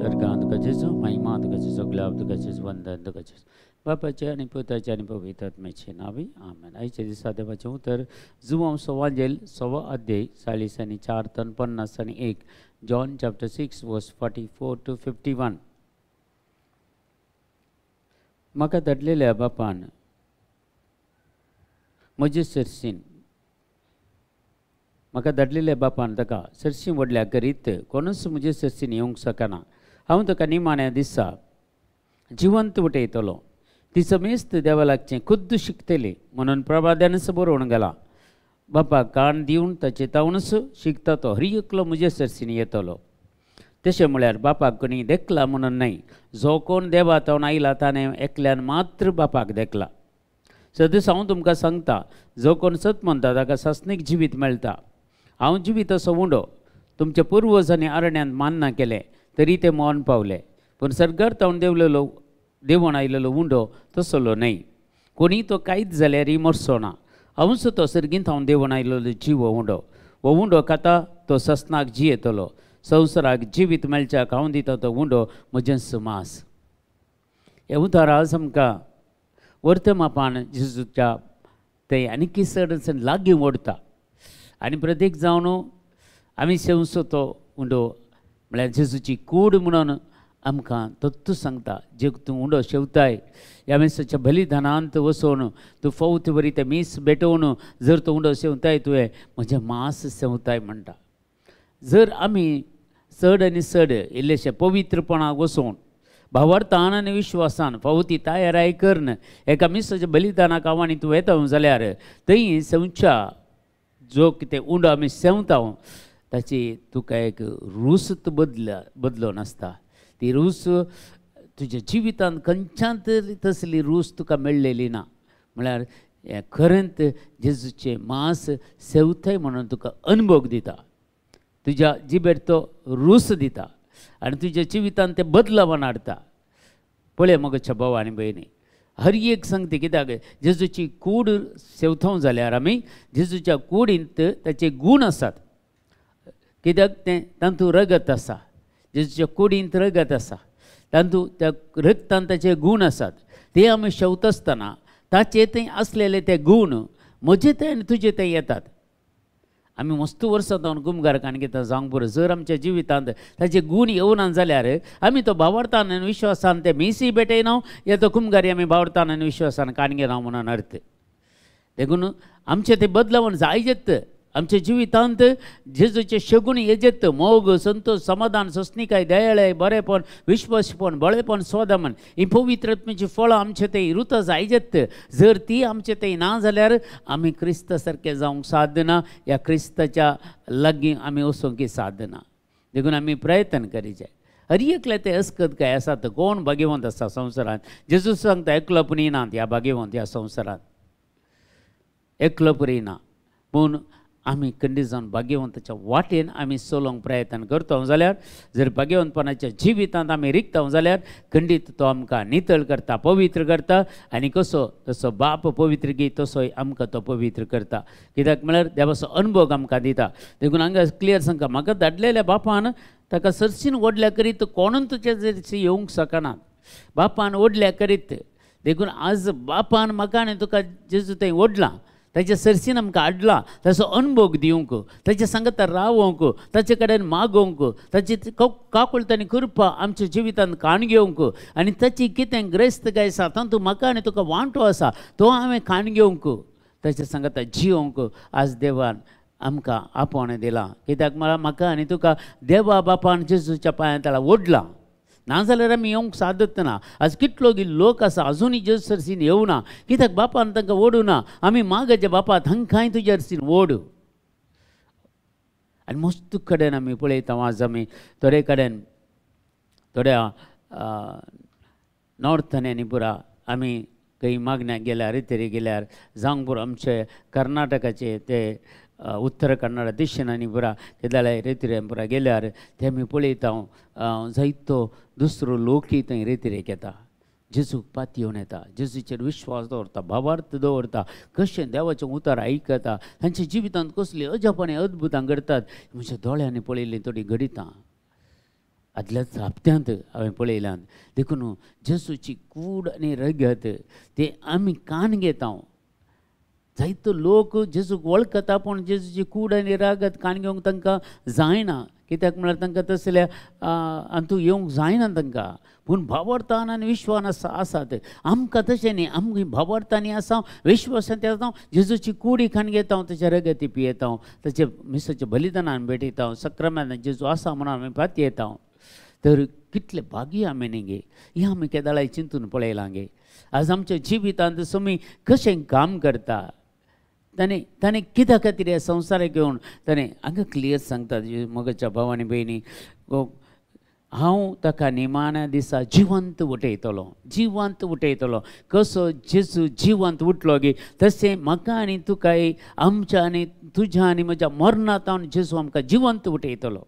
सर्गांत तुका जेजू महिमा, तुका जेजू ग्लाब, तुका जेजू वंदन, तुका जेजू बापाचे आनी पुताचे आनी पवित्र आत्म्याचे नांवी आमेन. आयच्या दिसा देवाचें उतर जुवांव सवाजेल 1.25 अध्याय 40 आनी 4 तन 50 आनी 1, John chapter 6 verse 44 to 51. म्हाका धाडलेल्या बापान म्हजे सरशीन, म्हाका धाडलेल्या बापान ताका सरशी व्हडल्या करीत कोणूच म्हजे सरशीन येवंक शकना. हांव ताका निमाण्या दिसा जिवंत वटयतलो. ती समेस्त देवा लागचें खुद्द शिकतली म्हणून प्रभाद्यानच बरोवन गेला. बापाक कान दिवन ताचे तावनच शिकता तो हर एकलो म्हजे सरशीन येतलो. तशें म्हळ्यार बापाक कोणी देखला म्हणून न्हय, जो कोण देवा तावन आयला ताणें एकल्यान मात्र बापाक देखला. सदस हांव तुमकां सांगता, जो कोण सत म्हणटा ताका सासणीक जिवीत मेळटा. हांव जिवीत असो उंडो तुमच्या पुर्वजांनी अरण्यांत मान्ना केलें तरी ते मरण पावले, पूण सरकार तावन देवलेलो देवण आयलेलो उंडो तसलो न्हय. कोणी तो कांयच जाल्यार मरचो ना. हांवूच तो सर्गींत हांव देवण आयलेलो जीव उंडो. हो उंडो खाता तो ससनाक जियेतलो. संवसाराक जिवीत मेळच्याक हांव दिता तो उंडो म्हजेंच मास. हे उतार आज आमकां वर्तमापान जेजूच्या ते आनीक चड लागीं ओडटा. आनी प्रत्येक जावन आमी शेवसो तो उंडो म्हळ्यार जेजूची कूड म्हणून आमकां तत्तू सांगता. जे तूं उंडो शेवताय ह्या मिसाच्या बलिदानांत वचोन तूं फौत बरी तें मीस भेटोवन जर तूं उंडो शेवताय तुवें म्हजें मास शेवताय म्हणटा. जर आमी चड आनी चड इल्लेशें पवित्रपणाक वचोवन भावार्थान आनी विश्वासान फावती तयाराय करून एका मिसाच्या बलिदानाक हांव आनी तूं वेता जाल्यार थंय सेवच्या जो कितें उंडो आमी सेवता ताची तुका एक रूस बदलो नासता. ती रूस तुज्या जिवितांत खंयच्यान तरी तसली रूस तुका मेळ्ळेली ना. म्हळ्यार खरेंत जेजूचें मांस सेवताय म्हणून तुका अनुभव दिता, तुज्या जिबेर तो रूस दिता आनी तुज्या जिवितांत तें बदलावन हाडटा. पळय मगोच्या भाव आनी भयणी, हर एक सांगता कित्याक जेजूची कूड सेवता जाल्यार आमी जेजूच्या कुडींत ताचे गूण आसात. कित्याक तें तातूंत रगत आसा, जेजूच्या कुडींत रगत आसा, तातूंत त्या रगतान ताचे गूण आसात. ते आमी शेवता आसतना ताचे थंय आसलेले ते गूण म्हजे थंय आनी तुजे थंय येतात. आमी मस्त वर्सां जावन गुमगार काण घेता जावंक पुरो. जर आमच्या जिवितांत ताचे गूण येवना जाल्यार आमी तो भावार्थान आनी विश्वासान ते मिसी भेटयना या तो कुमगारी आमी भावार्थान आनी विश्वासान काण घेना म्हणून अर्थ. देखून आमचें ते बदलावण जायजेत. आमच्या जिवितांत जेजूचे शगुण येजेत, मोग, संतोष, समाधान, सोंसणीकाय, दयाळाय, बरेपण, विश्वासपण, बळेपण, स्वदमन ही पवित्र आत्म्याची फळां आमचे थंय रुता जायजेत. जर ती आमचे थंय ना जाल्यार आमी क्रिस्ता सारकें जावंक सादना, ह्या क्रिस्ताच्या लागीं आमी वचोंक सादना. देखून आमी प्रयत्न करीचे. हर एकले ते अस्कत काय आसा तर कोण भाग्यवंत आसा संवसारांत? जेजू सांगता एकलो पुरी ना ह्या भाग्यवंत ह्या संवसारांत, एकलो पुरी ना. पूण आमी खंडीत जावन भाग्यवंताच्या वाटेन आमी चलोवंक प्रयत्न करता जाल्यार, जर भाग्यवंतपणाच्या जिवितांत आमी रिगता जाल्यार खंडीत तो आमकां नितळ करता, पवित्र करता. आनी कसो तसो बाप पवित्र गी तसोय आमकां तो पवित्र करता. कित्याक म्हळ्यार देवाचो अनुभव आमकां दिता. देखून हांगा क्लियर सांगता, म्हाका धाडलेल्या बापान ताका सरशीन ओडल्या करीत कोणून तुजे येवंक शकना. बापान ओडल्या करीत. देखून आज बापान म्हाका आनी तुका जेजू थंय ओडलां, ताच्या सरशीन आमकां हाडला, ताचो अनुभव दिवंक, ताच्या सांगता रावोंक, ताचे कडेन मागोवंक, ताची काकुळट आनी कृपा आमच्या जिवितांत काण घेवंक आनी ताची कितें ग्रेस्तकाय आसा तातूंत म्हाका आनी तुका वांटो आसा तो हांवें काण घेवंक, ताच्या सांगता जिवोंक आज देवान आमकां आपोवणें दिलां. कित्याक म्हळ्यार म्हाका आनी तुका देवा बापान जेजूच्या पांयां तळा ओडलां. नाजाल्यार आमी येवंक सादत ना. आज कितलो लोक आसा अजुनूय जेजू सरशीन येवना. कित्याक बापान तांकां ओडूना. आमी मागाच्या बापा तांकांय तुज्या सरशीन ओड. आनी मस्त कडेन आमी पळयता आज आमी थोडे कडेन थोड्या नॉर्थान आनी पुरा आमी खंय मागण्याक गेल्यार रितेरी गेल्यार जावंक पुरो आमचे कर्नाटकाचे ते उत्तर कन्नड दिशेन आनी पुरा तेदाळे रेतिरे पुरा गेल्यार ते आमी पळयता जायतो दुसरो लोकय थंय रेतिरेक येता, जेजूक पातयेवन येता, जेजूचेर विश्वास दवरता, भावार्थ दवरता, कशें देवाचें उतर आयकता, तांच्या जिवितांत कसली अजापां आनी अद्भुतां घडतात म्हज्या दोळ्यांनी पळयल्लीं थोडीं घडितां. आदल्याच हप्त्यांत हांवें पळयलां. देखून जेजूची कूड आनी रगत ते आमी कान घेता. जायतो लोक जेजूक वळखता पूण जेजूची कूड आनी रगत कान घेवंक तांकां जायना. कित्याक म्हळ्यार तांकां तसल्या अंतू येवंक जायना तांकां. पूण भावार्थान आनी विश्वास आसात. आमकां तशें न्ही, आमकां भावार्थांनी आसा, विश्वासांत आसा. जेजूची कुडी खाण घेता, ताच्या रगती पियेता, ताचे मिसाच्या बलिदानान भेटयता, सक्रामेंतान जेजू आसा म्हणून आमी पातयेता. तर कितले भागी आमी न्ही गे, हें आमी केदाळाय चिंतून पळयलां गे. आज आमच्या जिवितांत सुमी कशें काम करता, ताणें ताणें कित्या खातीर ह्या संवसाराक घेवन ताणें हांगा क्लियर सांगता मोगाच्या भाव आनी भयणी, हांव ताका निमाण्या दिसा जिवंत उठयतलो, जिवंत उठयतलो. कसो जेजू जिवंत उठलो गे तशें म्हाका आनी तुकाय, आमच्या आनी तुज्या आनी म्हज्या मरणांत जेजू आमकां जिवंत उठयतलो,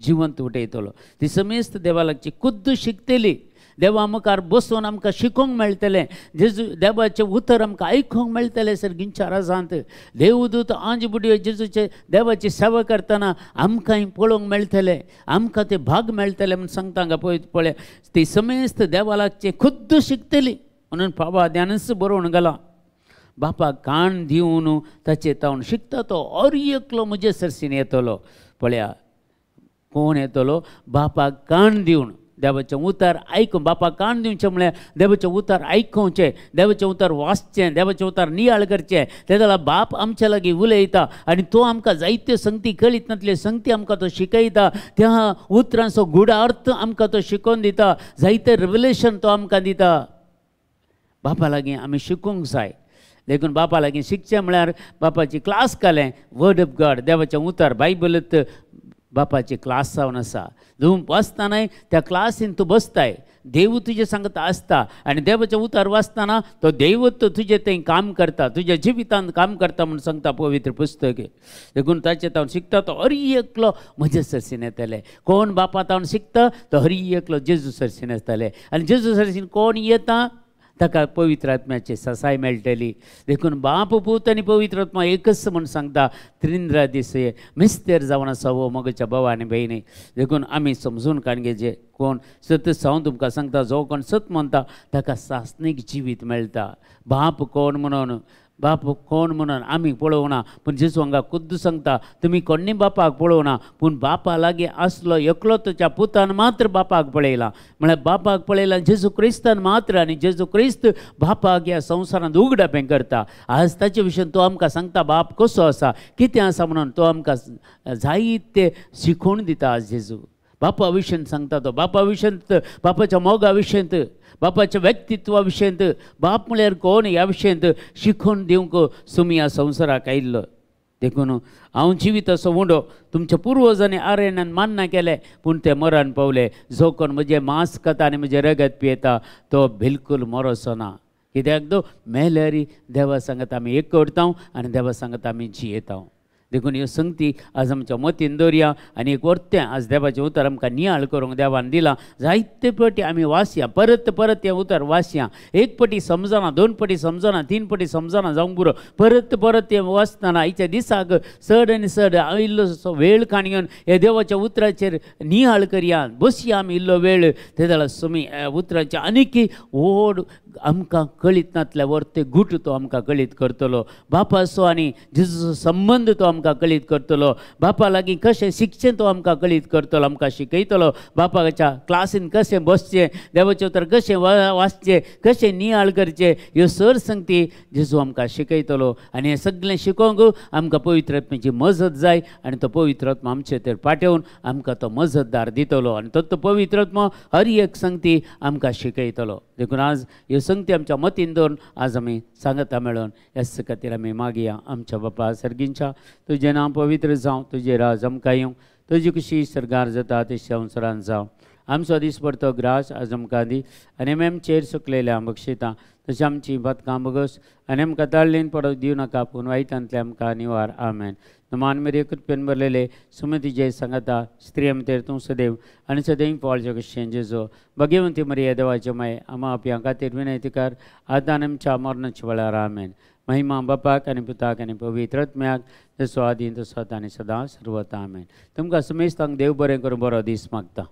जिवंत उठयतलो. ती समेस्त देवा लागची खुद्द शिकतली, देवा मुखार बसून आमकां शिकोवंक मेळटलें, जेजू देवाचें उतर आमकां आयकूंक मेळटलें. सर्गींच्या राजांत देवदूत आंज बुडयो जेजूचे देवाची सेवा करतना आमकांय पळोवंक मेळटलें, आमकां ते भाग मेळटले म्हूण सांगता हांगा पळय पळय. ती समेस्त देवा लागचें खुद्द शिकतली म्हणून बाबा ध्यानच बरोवन घालां. बापा कान दिवन ताचे तावन शिकता तो अर एकलो म्हजे सरसीन येतलो. पळया कोण येतलो? बापाक कान दिवन देवाचें उतर आयकून. बापाक कान दिवचें म्हळ्यार देवाचें उतर आयकुचें, देवाचें उतर वाचचें, देवाचें उतर नियाळ करचें. ते जाल्यार बाप आमच्या लागीं उलयता आनी तो आमकां जायत्यो संगती कळीत नासल्यो संगती आमकां तो शिकयता. त्या उतरांचो गूढ अर्थ आमकां तो शिकोवन दिता, जायते रिवलेशन तो आमकां दिता. बापा लागीं आमी शिकूंक जाय. देखून बापा लागीं शिकचें म्हळ्यार बापाची क्लास घालें, वर्ड ऑफ गॉड, देवाचें उतर बायबलत बापाची क्लास जावन आसा. तूं वाचतानाय त्या क्लासीन तूं बसताय, देव तुजें सांगता आसता आनी देवाचें उतर वाचतना तो देवत्व तुजें थंय काम करता, तुज्या जिवितांत काम करता म्हूण सांगता पवित्र पुस्तक. देखून ताचें तावन शिकता तो हर एकलो म्हजे सरसीन येतले. कोण बापा तावन शिकता तो हर एकलो जेजू सरसीन येतले. आनी जेजू सरसीन कोण येता ताका पवित्र आत्म्याची ससाय मेळटली. देखून बाप पूत आनी पवित्र आत्मा एकच म्हूण सांगता. त्रिंद्रा दीस मिस्तेर जावन आसा हो मोगाच्या भावा आनी भयणी. देखून आमी समजून काडगे कोण सत हांव तुमकां सांगता, जो कोण सत म्हणटा ताका सासणीक जिवीत मेळटा. बाप कोण म्हणून, बाप कोण म्हणून आमी पळोवना, पूण जेजू हांगा खुद्द सांगता तुमी कोण्णी बापाक पळोवना, पूण बापा लागीं आसलो एकलो तुज्या पुतान मात्र बापाक पळयला. म्हळ्यार बापाक पळयला जेजू क्रिस्तान मात्र, आनी जेजू क्रिस्त बापाक ह्या संवसारांत उगडापें करता. आज ताचे विशीं तो आमकां सांगता बाप कसो आसा, कितें आसा म्हणून तो आमकां जायते शिकोवन दिता. आज जेजू बापा विशीं सांगता, तो बापा विशीं, बापाच्या मोगा विशीं, बापाच्या व्यक्तित्वा विशीं, बाप म्हळ्यार कोण ह्या विशयांत शिकोवन दिवंक सुमी ह्या संवसाराक आयिल्लो. देखून हांव जिवीत असो उंडो तुमच्या पुर्वजांनी आरण्यान मान्ना केलें पूण ते मरण पावले. जो कोण म्हजें मांस खाता आनी म्हजें रगत पियेता तो बिलकूल मरोचो ना. कित्याक तो मेल्यार देवा सांगत आमी एक करता आनी देवा सांगत आमी जियेता. देखून ह्यो संगती आज आमच्या मतीन दवरया आनी एक वर्तें आज देवाचें उतर आमकां नियाळ करूंक देवान दिलां. जायते पटी आमी वाचया, परत परत हें उतर वाचया. एक पटी समजना, दोन पटी समजना, तीन पटी समजना जावंक पुरो, परत परत हें वाचतना आयच्या दिसाक चड आनी चड इल्लो वेळ काण घेवन हे देवाच्या उतराचेर नियाळ करया, बसया आमी इल्लो वेळ. ते जाल्यार सुमी उतराचे आनीक व्हड आमकां कळीत नातल्या वर्ते गूट तो आमकां कळीत करतलो. बापाचो आनी जेजूचो संबंद तो आमकां कळीत करतलो. बापा लागीं कशें शिकचें तो आमकां कळीत करतलो, आमकां शिकयतलो. बापाच्या क्लासीन कशें बसचें, देवाचें उतर कशें वाचचें, कशें नियाळ करचें, ह्यो सर संगती जेजू आमकां शिकयतलो. आनी हें सगळें शिकोवंक आमकां पवित्र आत्म्याची मजत जाय आनी तो पवित्र आत्मा आमचे तर पाठोवन आमकां तो मजतदार दितलो आनी तो पवित्र आत्मा हर एक संगती आमकां शिकयतलो. देखून आज ह्यो संगती आमच्या मतीन दवरून आज आमी सांगता मेळोन ह्याच खातीर आमी मागया. आमच्या बापा सर्गींच्या तुजें नांव पवित्र जावं, तुजें राज आमकां येवं, तुजी खुशी सर्गार जाता तशी संवसारान जावं. आमचो दिसपडतो ग्रास आज आमकां दी आनी आमी आमचेर सुकलेल्या बक्षिता तशें आमची बदकां बगस आनी आमकां ताळ्ळेन पडोवंक दिवं नाका पूण वायटांतले आमकां निवार. आमेन. मान मेरे कृपेन भरलेले सुमती जय सांगता स्त्री आमतेर तूं सदैव आनी सदैव फळ कशें जेजो भगवंती मरिया देवाचे माय आमा आपल्या खातीर विनंती कर आतां आमच्या मरणाच्या वेळार. आमेन. महिमा बापाक आनी पुताक आनी पवित्र आत्म्याक जसो आदी तसो आतां आनी सदां सर्वता. आमेन. तुमकां समेस्तांक देव बरें करूं, बरो दीस मागता.